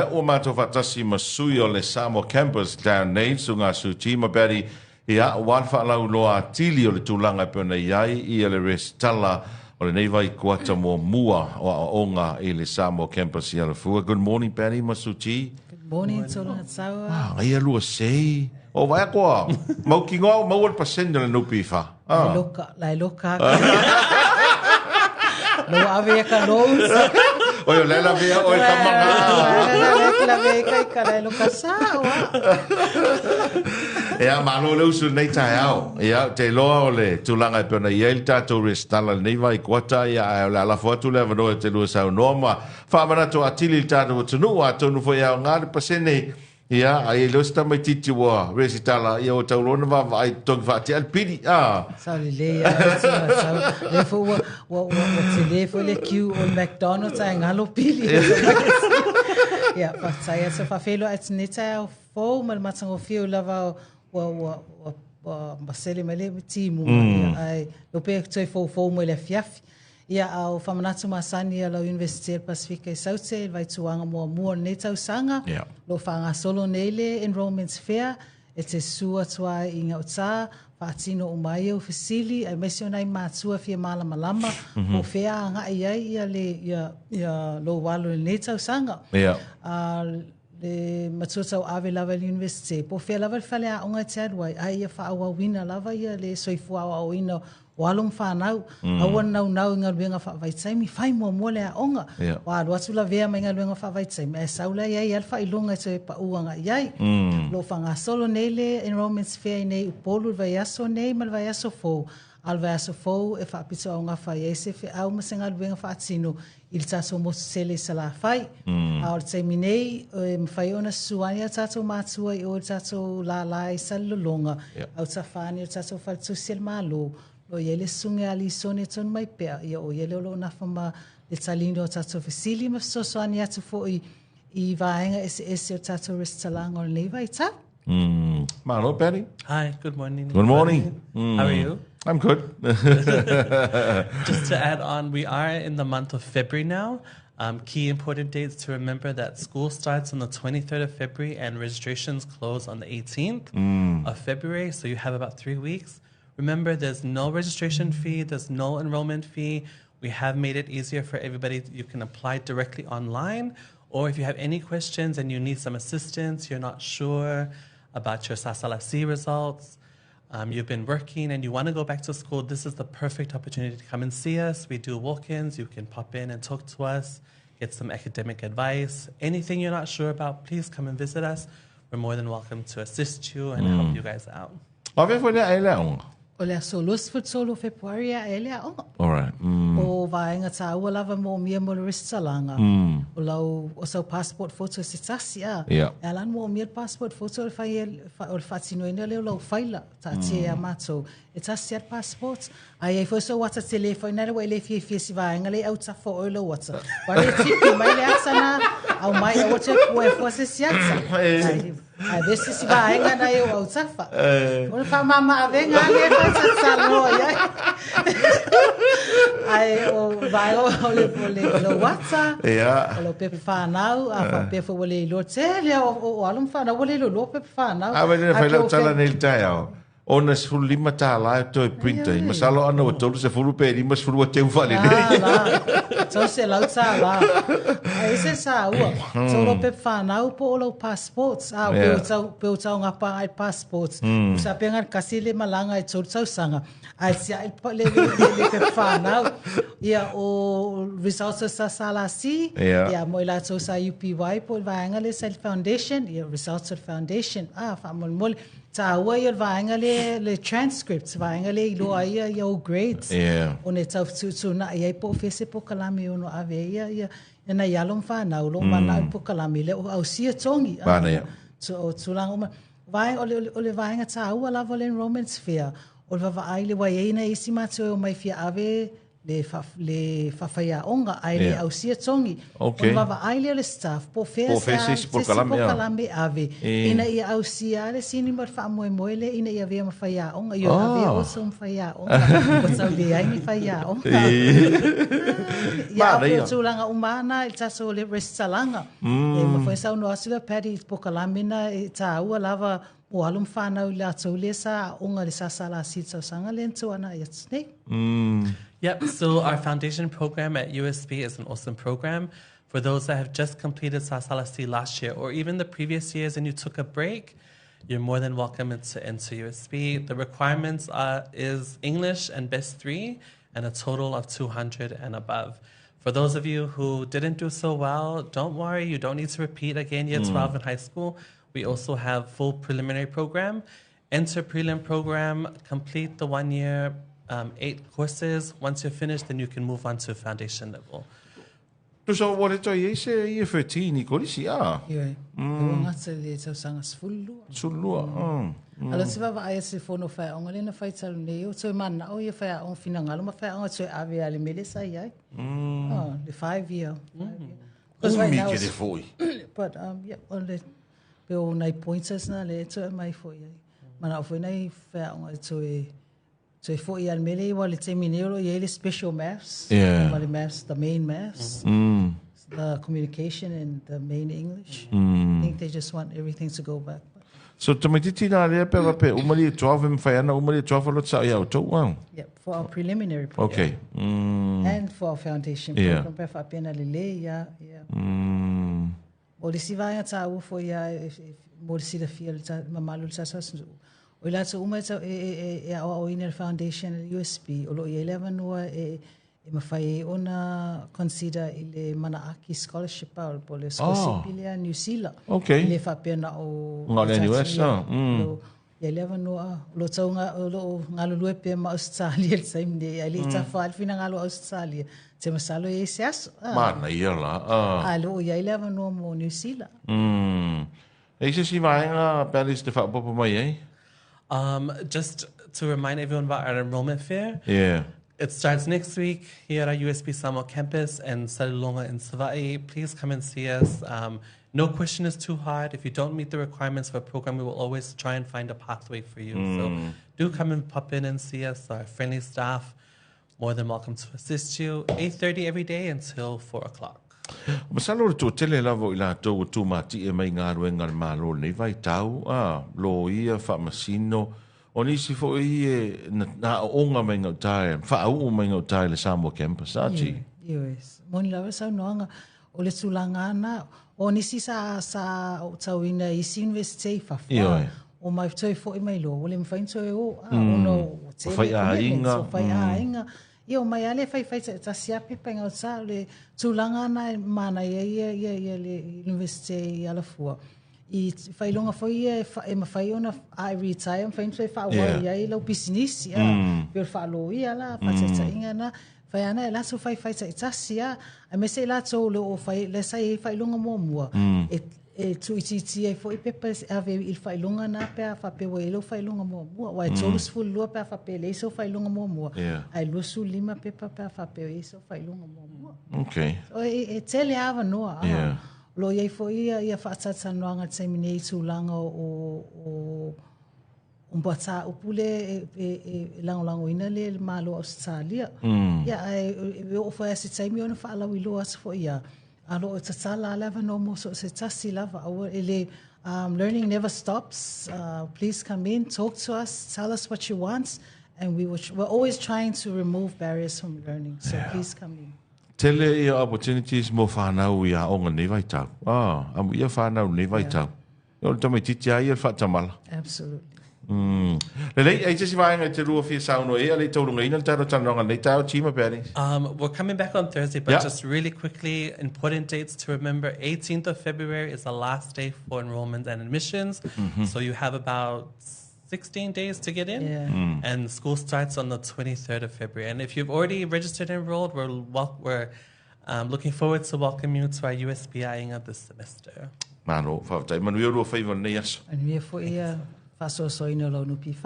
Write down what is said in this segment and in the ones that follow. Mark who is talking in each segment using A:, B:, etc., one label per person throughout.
A: Ua matou faatasi ma sui o le Samoa Campus Down nei, Susuga Suti ma Betty, ia, aua le faalauiloa atili o le tulaga e pei ona i ai ia le resitala o lenei vaikuata muamua o aoaoga i le Samoa Campus i Alafua. Good morning Betty ma Suti.
B: Good morning Tologatsaua.
A: Ah, ia lua sei. O vai akoa, mautinoa o maua le pasene o le NPF.
B: Ah. Loka, lai loka. Lo ave ka loans.
A: Oi, o lela vea oi ka manga.
B: La ve kai ka lai loka sa wa.
A: Ea, malo le usu nei taeao. Ia, te loa o le tulaga e pei ona i ai le tatou resitala i lenei vaikuata, ia, ae o le a lafo atu le avanoa e te lua saunoa ma faamanatu atili i le tatou atunuu, atonu foi e aoga le pasene. Ia, ai e le o se tamaitiiti ua resitala, ia ua tau loa ona vaavaai i totogi faatea le pili, a.
B: Sao lelei lava le tino sau. Lea foi ua, ua, ua, ua tele foi le queue o le McDonald's ae galo pili. Ia, faafetai atu. Faafeiloai atu nei taeao fou ma le matagofie ua lava ua, ua, ua, ua masele mai le timuga. Ia, ae leo pe toe foufou mai le afiafi. Ia, a o faamanatu masani a lau Iunivesite o le Pasefika i Saute i le vaituaga muamua o lenei tausaga, o lo o faagasolo nei le Enrolments Fair e te susu atu ai i gauta, faatino uma ai au fesili aemaise o nai matua fia malamalama po o fea agai i ai ia le ia ia lou alo i lenei tausaga. A le matua tauave lava i le Iunivesite, po o fea lava le faleaoga e te alu ai, a ia faaauauina lava ia le soifua aoaoina o alo ma fanau, aua le naunau i galuega faavaitaimi, fai muamua le aoga. Ua alu atu lavea mai galuega faavaitaimi, ae sau la e i ai lava le faailoga e toe pau agai i ai. O lo o faagasolo nei le Enrolments Fair i nei Upolu i le vaiaso nei ma le vaiaso fou, a o le vaiaso fou e faapitoaugafa ai se feau ma se galuega faatino i le tatou motu tele i Salafai. A o le taimi nei, e mafai ona susu ane a tatou matua i o i le tatou lala i Salelologa, autafa ane o le tatou faletusi a le Malo, o lo o i ai le Susuga ia Lisone Tonumaipea, ia o ia lea o lo o nafa ma le taliina o tatou fesili ma fesoasoani atu foi i vaega eseese o tatou resitalaga o lenei vaitau.
A: Malo, Patty.
C: Hi, good morning.
A: Good morning.
C: How are you?
A: I'm good.
C: Just to add on, we are in the month of February now. Key important dates to remember that school starts on the 23rd of February and registrations close on the 18th of February. So you have about 3 weeks. Remember, there's no registration fee, there's no enrollment fee. We have made it easier for everybody. You can apply directly online, or if you have any questions and you need some assistance, you're not sure about your SASLC results, you've been working and you want to go back to school, this is the perfect opportunity to come and see us. We do walk-ins. You can pop in and talk to us, get some academic advice. Anything you're not sure about, please come and visit us. We're more than welcome to assist you and help you guys out.
A: Ave foi le ae le aoga.
B: O le aso 23 o Fepuari a e le aoga.
A: Alright.
B: O vaega tāua lava moomia mo le resitalaga. O lau, o sau passport photo se tasi a. E ala ona moomia le passport photo o le fai o le faatinoina lea o lau faila taatia ia matou. E tasi lava le passport. A i ai foi sou ata tele foi nale ua e le fiafia i se vaega lea e autafa o oe lou ata. Ua le tipi mai le ata na, aumai aua toe pue fua se isi ata. Ai, Ae vesi si vaega na e o autafa. O le whaamama avenga le whaitataloa i ai. Ae o vaega o le, o le, o le ata, o le pepa whanau, a whapea fo ua le iloa tele o, o, o alo ma whanau, ua le iloa loa pepa whanau.
A: A wele na whai lau tala nei le taeao. Ona $15 e toe print ai. Masalo ana ua 30 pe 50 ua teu faalelei.
B: La, la. $300. Ai se sa ua. Tau lau pepa whanau po o lau passports. A, pe o tau, pe o tau ngā pānga i passports. Sa pe ngā kasi le malanga i tolu tausaga. Ai tia i le, le, le, le pepa whanau. Ia, o results o sa SLC. Ia, mo i lātou sa UPY po o le vaega le sa i le foundation. Ia, results o le foundation. A, whaamolemole. Tāua ia o le vaega le, le transcripts, vaega le iloa ai ia, ia ou grades. Ona e tau fetuutuunai ai po o fea se pokalame e ono ave ai ia, ia, ia nai alo ma fanau, o lo o manao i le pokalame lea o ausia togi.
A: Manaia.
B: O tulaga uma. Vaega, o le, o le, o le vaega tāua lava o le enrollment fair, o le vaavaai le, ua i ai nai isi matua e omai e fia ave. le le faafaiaoga ae le ausia togi.
A: Okay.
B: Ona vaavaai lea o le staff po o fea
A: Po o fea se isi polokalame, ah.
B: polokalame ave ina ia ausia le sini ma le faamoemoe lea ina ia avea ma faiaoga. Ioe, avea oe ma faiaoga. Ua tau leai ni faiaoga. Ia, a
A: Manaia.
B: o tulaga uma lava na i le tatou le resitalaga. E mafai ona saunoa atu lea Paddy i le polokalame na e taua lava mo alo ma fanau i latou lea sa aoga i le SSLC i le tausaga lea na tuanai atu nei.
C: Yep, so our foundation program at USB is an awesome program. For those that have just completed SSLC last year or even the previous years and you took a break, you're more than welcome to enter USB. The requirements is English and best 3 and a total of 200 and above. For those of you who didn't do so well, don't worry, you don't need to repeat again year 12 in high school. We also have full preliminary program. Enter prelim program, complete the 1 year, 8 courses. Once you're finished, then you can move on to foundation level.
A: Tusa ua le toe i ai se Year 13 i Kolisi, a?
B: Ioe, ua gata i le tausaga 12.
A: 12,
B: Ala te vaavaai atu i le fono faiaoga lea na fai talu nei, o toe mananao ia faiaoga finagalo ma faiaoga toe ave lava i le mea lea sa i ai. Oh, le 5 year. Because right
A: Umi
B: now
A: tele
B: it's-
A: foi.
B: But yeah, o le pe o nai pointers na lea e toe aumai foi ai. Manao foi nai faiaoga e toe toe foi lava i le mea lea, aua o le taimi nei o lo o i ai le special maths, ma le maths, the main maths, the communication and the main English. I think they just want everything to go back.
A: So tamaitiiti la lea pe faapea uma le Year 12 e mafai ana uma le Year 12 alo atu ia outou, a?
B: Yeah, for our preliminary program.
A: Okay.
B: And for our foundation program, pe faapea na lelei, yeah. O le isi vaega taua foi ia mo le silafia o le mamalu o le tatou atunuu. O i latou uma e tau e e e e aoaoina i le foundation a le USB, o lo o i ai le avanoa e e mafai ai ona consider i le Manaaki Scholarship a po o le scholarship lea a Niu Sila.
A: Okay.
B: E le faapea na o
A: Na o le
B: tatou
A: NUS,
B: ia,
A: ah.
B: o i ai le avanoa, o lo o tau o lo o galulue pea ma Ausetalia i le taimi nei, ae le i tafa ai le finagalo o Ausetalia, te masalo e i ai se aso. Ah.
A: Manaia la, ah.
B: Ae o lo o i ai le avanoa mo Niu Sila.
A: E i ai se isi vaega pe a le te faaopoopo mai ai?
C: Just to remind everyone about our enrollment fair.
A: Yeah.
C: It starts next week here at our USB Samoa campus and Salelologa in Savai'i. Please come and see us. No question is too hard. If you don't meet the requirements for a program, we will always try and find a pathway for you. So do come and pop in and see us. Our friendly staff, more than welcome to assist you. 8:30 every day until 4 o'clock.
A: Masalo o le toatele lava o i latou ua tumatie mai i galuega a le Malo i lenei vaitau, a, loia, faamasino, o nisi foi e na aooga mai gauta e, faauu mai gauta i le Samoa Campus, a, Chi?
B: Ioe, moni lava le saunoaga, o le tulaga lava na, o nisi sa sa aotauina i isi Universite i fafo,
A: Ioe.
B: o mai toe foi mai loa, ua le mafai ona toe o, a, ona ua tele
A: Fai
B: commitments,
A: aiga.
B: o fai aiga. Ia, omai lava le faifai taitasi lava pepa i gauta, o le tulaga lena e manaia ai ia ia ia le Universite i Alafua. I faailoga foi ia e mafai ona a e retire, mafai ona toe faaauau i ai lau pisinisi, a, pei o le faaloia la, faataitaiga na. Fai ana e latou faifai taitasi a, aemaise i latou o lo o fai, lea sa i ai faailoga muamua, e e tuuitiitia ai foi pepa e ave i le faailoga na pe a faapea ua i ai lou faailoga muamua. Aua e 32 pe a faapea e leai sou faailoga muamua, ae 25 pepa pe a faapea ua i ai sou faailoga muamua.
A: Okay.
B: So, e e tele lava avanoa, a. O lo o i ai foi ia ia faatalatalanoaga i le taimi nei i tulaga o o o mataupu lea e e e lagolagoina lea e le Malo o Ausetalia. Ia, ae e oo foi lava i se taimi ona faalauiloa atu foi ia, a o lo o tatala lava le avanoa mo so o se tasi lava. Aua e le, learning never stops. Please come in, talk to us, tell us what you want, and we will, we're always trying to remove barriers from learning. So please come in.
A: Tele ia opportunities mo whanau i aoga nei vaitau. Ah, amu ia whanau nei vaitau. O le tamaitiiti lava ia le faatamala.
B: Absolutely.
A: Lelei, e i ai se isi vaega e te lua fia saunoa i ai, a le i taulugaina le tatou talanoaga nei taeao, Tima Patty.
C: We're coming back on Thursday, but
A: Yeah.
C: just really quickly, important dates to remember. 18th of February is the last day for enrollment and admissions. So you have about 16 days to get in.
B: Yeah.
C: And school starts on the 23rd of February. And if you've already registered and enrolled, we're we're looking forward to welcome you to our USB Aiga this semester.
A: Malo, faafetai. Manuia lua faiva i lenei aso.
B: Manuia foi ia. Faasoasoaina o lau NPF.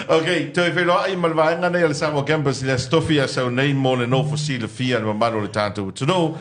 A: Ok, toe feiloai ma le vaega nei a le Samoa Campus i le Aso Tofi a sau nei mo le nofo silafia a le mamalu o le tatou atunuu.